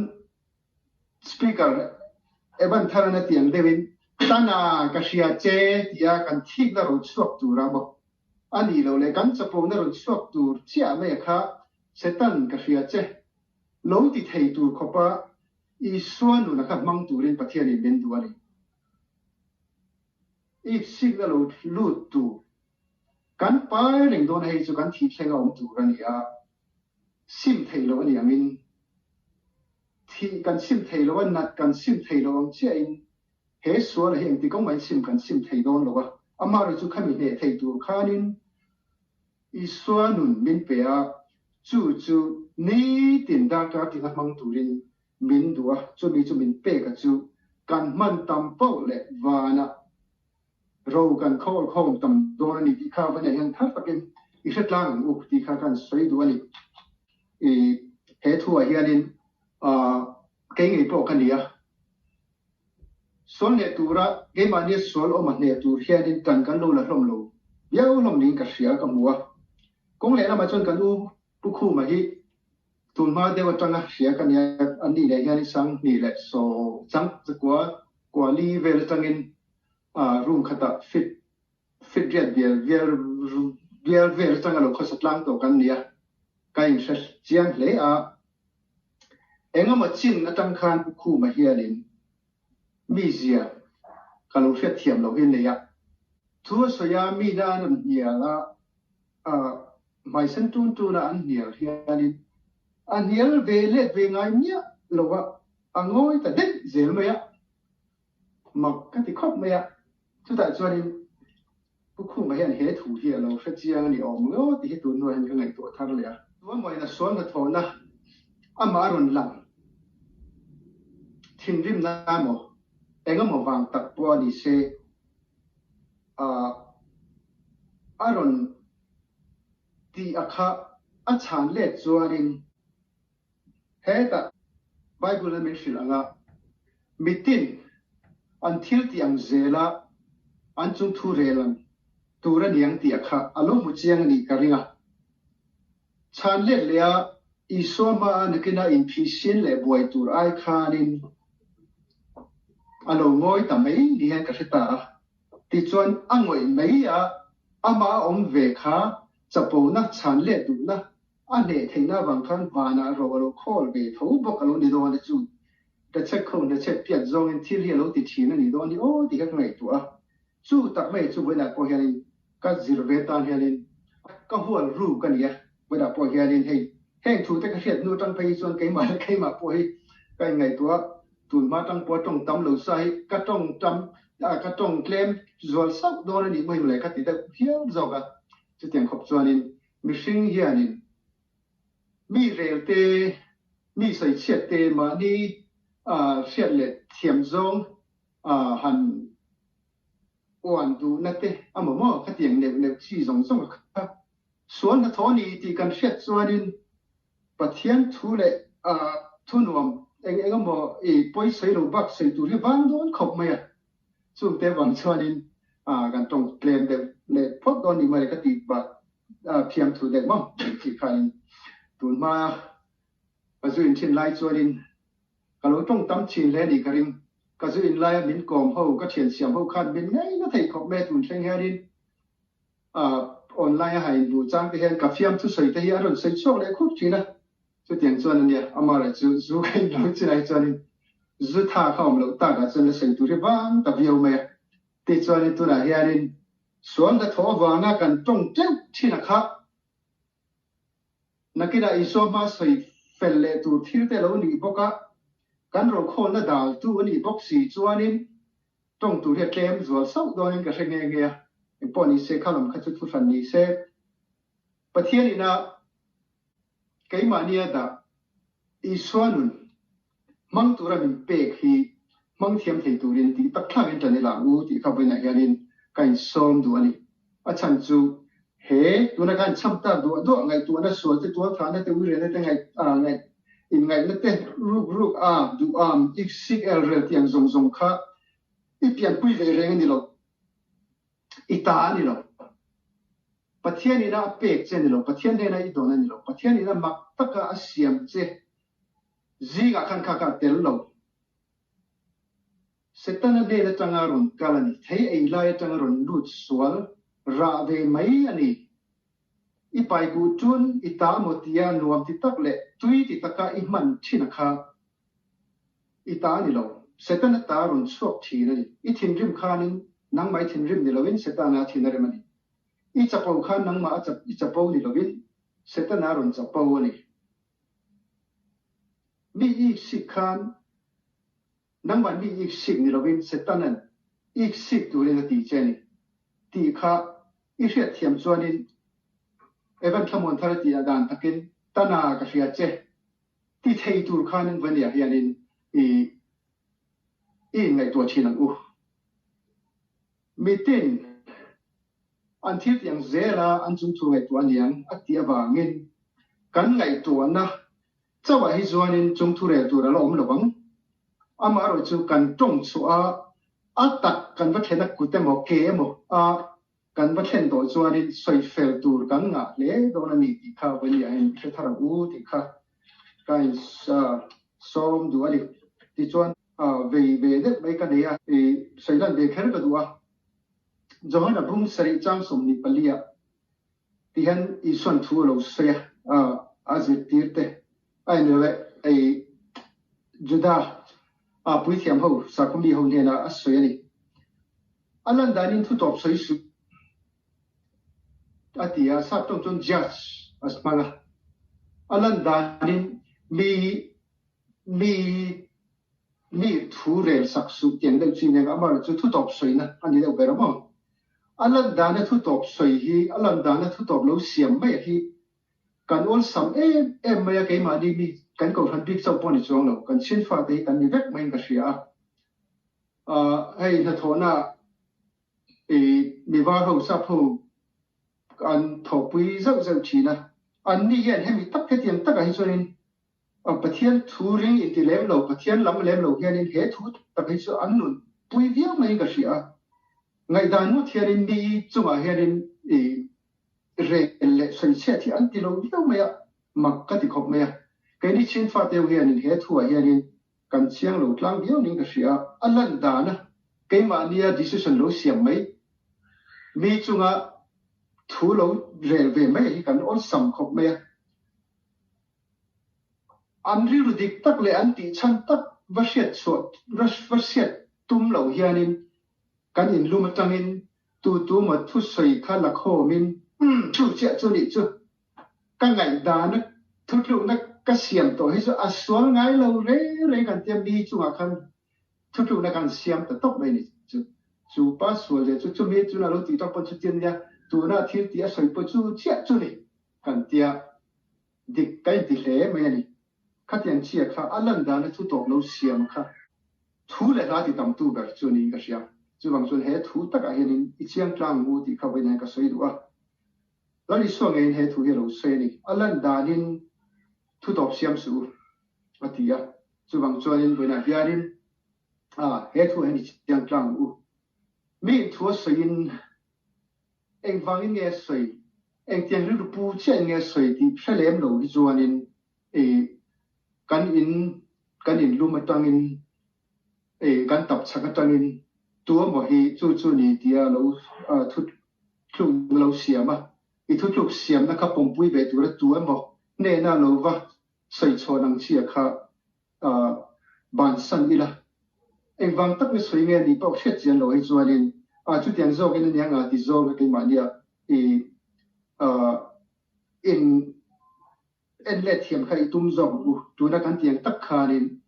Speaker Evan Tharan a tiang deuhin Tana ka hria che tia kan thikna rawn chhuak tur a maw? A nih loh leh kan chapona rawn chhuak tur chiah mai a kha Setan ka hria che lo ti thei tur khawpa Isua nuna kha hmang turin Pathianin min duh a ni. I sikna lo lut tur kan pai reng dawn a hei chu kan thih thleng a awm tur a ni a, sim theih loh a ni angin thih kan sim thei lo a, nat kan sim thei lo ang chiahin he sual hi engti kawng mahin sim kan sim thei dawn lo a, amaherawhchu khami hneh thei tur khanin Isua nun min pe a, chu chu nitin darkar tina hmang turin min duh a, chumi chu min pek a chu kan hman tam poh leh vanah ro kan khawl khawm tam dawn a ni tih kha va nei hian thar takin i hre tlang ang u tih kha kan sawi duh a ni. I he thuah hianin kei ngei pawh ka ni a, sual hneh tura keimahnia sual awm a hneh tur hianin tan kan lo la hlawm lo viau hlawm niin ka hria ka hmu a. Kawng lehlamah chuan kan u Pu Khuma hi tunhma deuh atanga hria ka nia, an nih leh hian 2000 leh chang zakua kuali vel atangin room khatah fit fit riat bial vial bial vel atanga lo khawsa tlang tawh kan nia, ka inhre chiang hle a. Engemaw chin atang khan Pu Khuma hianin mizia ka lo hriatthiam loh hi nei a. Thu a sawi a, mi na an rawn hnial a, hmaisen tun tun a an hnial hianin a hnial ve let ve ngai miah lo a, a ngawi ta daih zel mai a, mak ka ti khawp mai a. Chutah chuanin Pu Khuma hian he thu hi a lo hre chiang a ni awm maw tih hi tun hnuah hian ka ngaihtuah thar leh a. Tuamawina sual hnathawhna amah a rawn lang thinrimna emaw engemaw vang tak pawh a ni se a rawn tih a kha a chhan let chuanin Hetah Bible a min hrilh ang a, mitin an thil tih ang zela an chung thu rel ang tur a ni ang tih a kha a lo hmu chiang a nih ka ring a. Chhan let leh a Isua hmaa nakina inphisin leh buai tur ai khanin a lo ngawi ta mai ni hian ka hre ta a. Tichuan a ngawih mai a, amah a awm ve kha chapona chhan let duhna A hneh theihna avang khan vanah ro a lo khawl ve tho bawk a lo ni dawn a chu. Hlachek kho hlachek piat zawngin thil hi a lo ti thin a ni dawn hi aw tih kha ka ngaihtuah a. Chu tak mai chu vawiinah pawh hianin ka zir ve tan hianin ka hual ruk a ni a. Vawiinah pawh hianin hei heng thu te ka hriat hnu atang phei hi chuan keimah leh keimah pawh hi ka inngaihtuah a, tun hma tang pawha tawng tam lo sa hi ka tawng tam ka tawng tlem zual sauh dawn a nih maw hi mawle ka ti deuh hial zawk a. Chutiang khawp chuanin Mihring hianin mi rel te, mi sawichhiat te mahni hriat leh thiam zawng han uan duhna te a maw maw khatiang neuh neuh chi zawng zawng a kha sual hnathawh a ni tih kan hriat chuanin Pathian thu leh thu nuam eng eng emaw i pawi sawi lo bak sawi tur hi vang dawn khawp mai a. Chungte vang chuanin kan tawng tlem deuh leh phawt dawn ni mai ka tih bak thiam thu deuh maw tih khanin tunhma ka zu in thin lai chuanin ka lo tawng tam thin hle ni ka ring. Ka zu in laia min kawm ho ka thian siam ho khan min ngaina thei khawp mai a tun thleng hianin online a hain hmuh chang te hian ka fiamthu sawi te hi a rawn sawi chhuak leh khup thin a. Chutiang chuan a nia, amaherawh chu zu ka in lo chinah hi chuanin zu tha kha awm loh takah chuan la sawi tur hi vang ta viau mai a. Tichuanin tunah hianin sual hnathawh avanga kan tawng teuh thin a kha nakinah Isua hma sawi fel leh tur thil te lo nih bawk a, kan rokhawlna daltu a nih bawk si chuanin tawng tur hi a tlem zual sauh dawnin ka hre nghe nghe a. Engpawh ni se kha lam kha chu thuhran ni se. Pathian ina Keimahnia dah Isua nun hmang tura min pek hi hmang thiam thei turin tih tak thlakin ṭan ila ang u tih kha vawiinah hianin ka insawm duh a ni. A chhan chu he tuna khan chham tak duah duah ngaihtuahna sual te, tualthahna te, uirena te, ngaih ngaih inngaihna te, ruk ruk a, duham, iksik elrel tih ang zawng zawng kha i pianpui ve reng a ni lo. I ta a ni lo. Pathian ina a pek che a ni lo. Pathian hnena i dawn a ni lo. Pathian ina mak taka a siam che zingah khan kha kha a tel lo. Setana hnen atanga rawn kal a ni. Thei ei lai atanga rawn lut sual rah ve mai a ni. I paikuh tun i ta maw tia nuam ti tak leh tui ti taka i hman thin a kha I ta a ni lo. Setana ta rawn chhuak thin a ni. I thinrim khanin nangmah i thinrim ni loin Setana a thin a rem a ni. I chapo khan nangmah a i chapo ni loin Setana a rawn chapo a ni. Mi iksik khan nangmah mi iksik ni loin Setanan iksik turin a ti che a ni tih kha i hriatthiam chuanin Evan Thlamuanthar a tih a dan takin Tana ka hria che. Ti thei tur khanin Vania hianin i i inngaihtuah thin ang u. Mitin an thil tih ang zela an chungthu ngaihtuah a niang a tih avangin kan ngaihtuahna chauhah hi chuanin chungthu rel tur a la awm lo ang. Amaherawhchu kan tawng chhuah a, a tak kan va thlen a kut emaw ke emaw a. Kan va thlen tawh chuanin sawi fel tur kan ngah hle dawn a ni tih kha vawiin in hre thar ang u tih kha ka in sawm duh a ni. Tichuan vei ve deuh mai ka nei a, i sawi lan ve kher ka duh a. Johana bung sarih chang 24 ah tihian Isuan thu a lo sawi a, a zirtir te a inrelh e, Juda puithiam ho sakhawmi ho hnenah a sawi a ni. A lan danin thu tawp sawi suh a ti a, sap tawng chuan judge a hmang a. A lan danin mi mi mi thu rel sak suh tiang deuh chi nen amaherawh chu thu tawp sawina a ni deuh ber a maw? A lan dana thu tawp sawi hi a lan dana thu tawp lo siam mai a hi kan awlsam em em mai a, keimahni mi kan kohhran bik chauh pawh ni chuang lo, kan chhinfate hi kan ni vek maiin ka hria a. Hei hnathawhna i mi var ho sap ho an thawhpui zauh zauh thin a, anni hian hemi tak hetiang takah hi chuanin Pathian thu ring inti lem lo, Pathian lam lem lo hianin he thu tak hi chu an nun pui viau maiin ka hria a. Ngaihdan ngawt hianin mi chungah hianin i rel leh sawichhiat hi an ti lo viau mai a, mak ka ti khawp mai a. Keini Chinfate ho hianin he thuah hianin Kan chiang lo tlang viau ning ka hria. A lan dan a keimahnia decision lo siam mai, mi chunga thu lo rel ve mai hi kan awlsam khawp mai a. An rilru dik tak leh an tih chhan tak va hriat chhuah va hriat tum lo hianin kan inlum atangin tu tu maw thusawi kha la khawmin chu chiah chu nih chu Ka ngaihdan a thutlukna ka siam tawh hi chu a sual ngai lo reng reng kan tia mi chungah khan thutlukna kan siam ta tawp mai ni chu. Chu pa sual leh chu chumi chuna lo tih tawk pawh chu tia nia tuna thil tih a sawi pawh chu chiah chu ni kan tia dik ka inti hle mai a ni. Khatiang chhia kha a lan dana thu tawp lo siam kha thu leh hla ti tam tu ber chu niin ka hria. Chuvang chuan he thu takah hianin i chiang tlang mu tih kha vawiin hian ka sawi duh a. Lal Isua ngeiin he thu hi a lo sawi a ni. A lan danin thu tawp siam suh u, a ti a. Chuvang chuanin vawiinah hianin he thu hian i chiang tlang u. Mi thu a sawiin engvangin nge a sawi, engtiang rilru pu chiahin nge a sawi tih hre lem lo hi chuanin i kan in kan inlum atangin i kan tap chhak atangin tu emaw hi chu chu ni tia lo thu tlukna lo siam a, i thutluk siamna kha pawmpui ve tura tu emaw hnena lo va sawi chhawn ang chia kha bansan ila. Engvang tak ni sawi nge nih pawh hriat chian lo hi chuanin chutiang zawkin a nia nga ti zawng a keimahnia i in en let thiam kha i tum zawk ang u. Tuna kan tiang tak khanin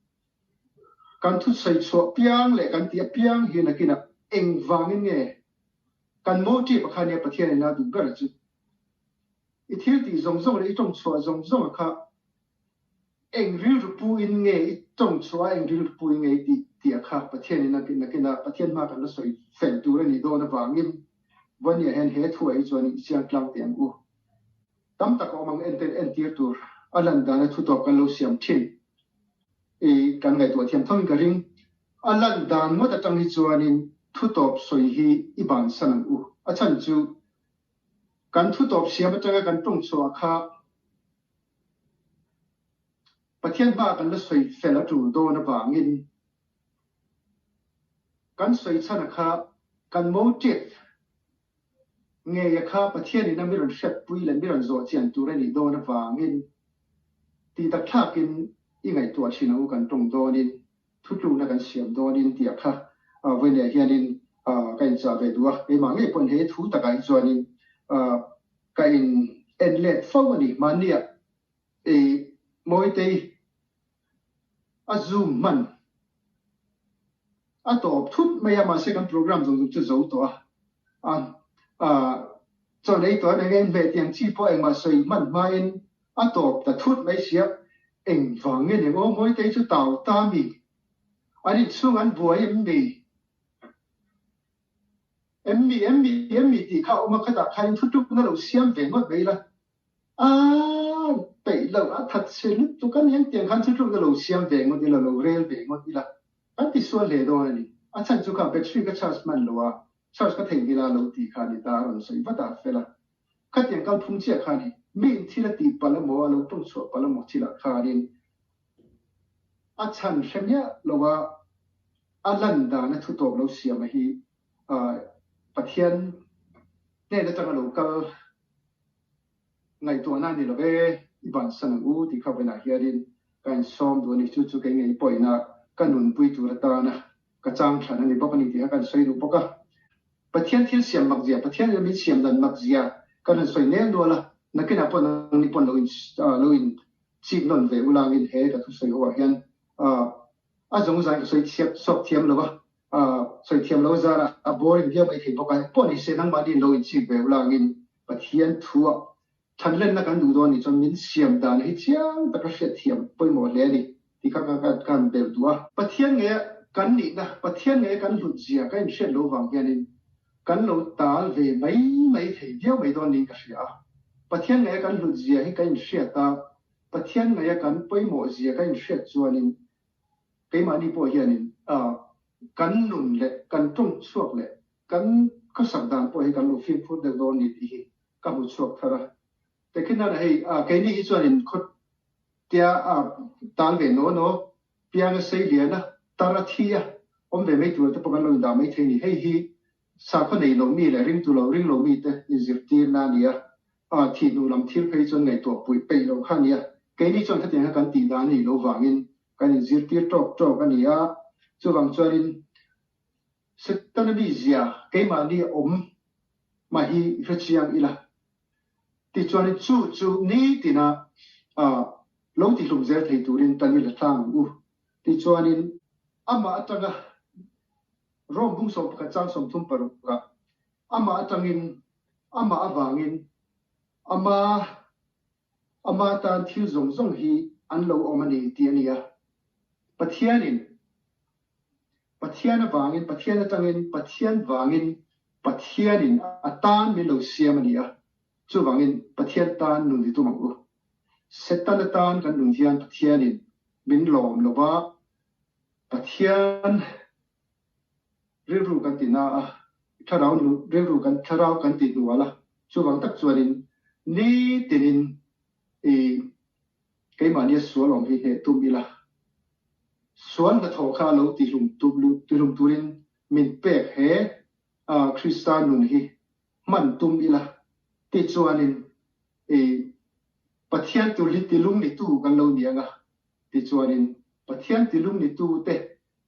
kan thusawi chhuah piang leh kan tih apiang hi nakinah engvangin nge Kan motive kha nia Pathian in a duh ber chu. I thil tih zawng zawng leh i tawng chhuah zawng zawng kha eng rilru pu in nge i tawng chhuah a, eng rilru pu in nge i tih tih a kha Pathian in a nakin a Pathian hma kan la sawi fel tur a nih dawn avangin Vawnia hian he thuah hi chuan i chiang tlang teh ang u. Tam tak a awm ang enter entir tur a lan dana thu tawp kan lo siam thin i kan ngaihtuah thiam tho in ka ring. A lan dan ngawt atang hi chuanin thu tawp sawi hi i bansan ang u. A chhan chu kan thu tawp siam atanga kan tawng chhuah kha Pathian hmaah kan la sawi fel a tul dawn avangin kan sawi chhan a kha kan motive ngei a kha Pathian in a mi rawn hriatpui leh mi rawn zawh chian tur a nih dawn avangin tih tak thlakin i ngaihtuah thin ang u kan tawng dawnin thutlukna kan siam dawnin tih a kha vawiinah hianin ka inchah ve duh a, keimah ngei pawhin he thu takah hi chuanin ka in en let fo a ni. Mahniah i Mawitei a zoom hman a tawp thut mai a, mahse kan program zawng zawng chu zo tawh a, a chaw nei tawh em eng eng hmeh tiang chi pawh engmah sawi hman hmain a tawp ta thut mai sia, engvang nge eng aw Mawitei chu tau ta mi? An inchhung an buai em mi? Em mi em mi em mi tih kha a awm a, khatah khanin thutlukna lo siam ve ngawt mai ila. A peih loh a that che lutuk a ni ang tiang khan thutlukna lo siam ve ngawt ila, lo rel ve ngawt ila kan ti sual hle dawn a ni. A chhan chu kha battery ka charge hman lo a. Charge ka theihnghilh a lo tih kha a ni ta a rawn sawi vat a, a fel a. Khatiang kalphung chiah kha a ni. Miin thil a tih palh emaw, a lo tawng chhuah palh emaw thilah khanin a chhan hre miah lo a, a lan dan a thu tawp lo siam a hi Pathian hnen atanga lo kal ngaihtuahna a ni lo e, i bansan ang u tih kha vawiinah hianin ka insawm duh a ni. Chu chu kei ngei pawhina ka nunpui tur atana ka chang thlan a ni bawk a ni tih kha kan sawi duh bawk a. Pathian thil siam mak zia, Pathian in min siam dan mak zia kan rawn sawi nel nual a, nakinah pawh nangni pawn lo in lo in chik nawn ve ulangin he ka thusawi ho ah hian a zawng zain ka sawi chhiat sawk thiam lo a, sawi thiam lo zara a boring viau mai thei bawk a, pawh ni se nangmahni lo in chik ve ulangin Pathian thu ah Thanlenna kan duh dawn nih chuan min siam dan hi chiang taka hriatthiam pawimawh hle a ni tih kha ka ka han belh duh a. Pathian ngeia kan nihna, Pathian ngeia kan hlut zia ka inhriat lo vang hianin kan lo tal ve mai mai thei viau mai dawn niin ka hria a. Pathian ngeia kan hlut zia hi ka inhriat a, Pathian ngeia kan pawimawh zia ka inhriat chuanin keimahni pawh hianin kan nun leh kan tawng chhuak leh kan khawsak dan pawh hi kan lo fimkhur deuh dawn ni tih hi ka hmu chhuak thar a. Tekhin nana hei keini hi chuanin khaw tia tal ve naw naw, pianga sei lian a, tar a thi a, awm ve mai tur te pawh kan lo indah mai thei a ni. Hei hi sakhaw nei lo mi leh ringtu lo ring lo mi te inzirtirna a ni a, thih hnu lam thil phei chuan ngaihtuah puih peih lo kha a ni a. Keini chuan khatiang kha kan tih dan a nih loh vangin kan inzirtir tawk tawk a ni a, chuvang chuanin Setana mizia keimahni awm mah hi hre chiang ila. Tichuanin chu chu nitina lo tihlum zel thei turin tan i la tlang ang u. Tichuanin amah atanga Rom bung 11 chang 36 ah amah atangin amah avangin ama ama tan thil zawng zawng hi an lo awm a ni tih a ni a. Pathianin Pathian avangin, Pathian atangin, Pathian vangin, Pathianin a tan min lo siam a ni a, chuvangin Pathian tan nun i tum ang u. Setana tan kan nun hian Pathianin min lawm lo va, Pathian rilru kan ti na a, thlarau rilru kan thlarau kan ti hnual a, chuvang tak chuanin nitinin i Keimahnia sual awm hi hneh tum ila, sual hnathawh kha lo tihlum tihlum turin min pek he Krista nun hi hman tum ila tichuanin i Pathian tur hi tilung nitu kan lo ni anga, tichuanin Pathian tilung nitu te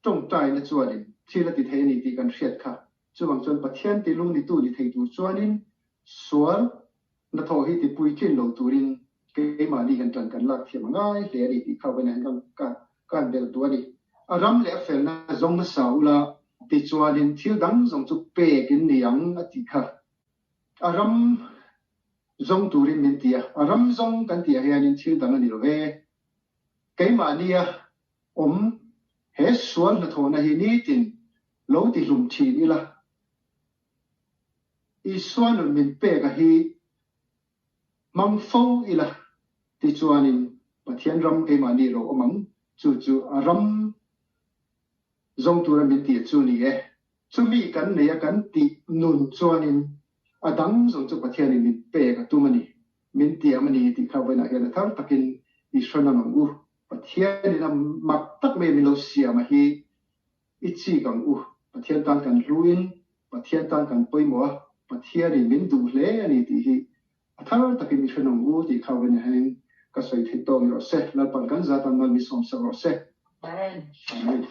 tawngtaina chuanin thil a ti thei a ni tih kan hriat kha. Chuvang chuan Pathian tilung nitu ni thei tur chuanin sual Hnathawh hi ti puitlin lo turin keimahni hian ṭan kan lak thiam a ngai hle a ni tih kha vawiinah hian ka ka han belh duh a ni. A ram leh a felna zawng hmasa ula tichuanin thil dang zawng chu pek in ni ang a tih kha. A ram zawng turin min ti a, a ram zawng kan tih ah hianin thil dang a ni lo ve. Keimahnia awm he sual hnathawhna hi nitin lo tihlum ṭhin ila. Isua nun min pek a hi hmang fo ila tichuanin Pathian ram keimahni lo awm ang, chu chu a ram zawng tura min tih chu ni e. Chumi kan nei a kan tih nun chuanin a dang zawng chu Pathianin min pek a tum a ni, min tiam a ni tih kha vawiinah hian a thar takin i hre-nawn ang u. Pathianin a mak tak mai min lo siam a hi I chik ang u, Pathian tan kan hluin, Pathian tan kan pawimawh a, Pathianin min duh hle a ni tih hi a thar takin i hre ang u tih kha vawiin hianin ka sawi theih tawk ni rawh se. Lalpan kan zat an mal mi sawmsak rawh se. Amen. Amen.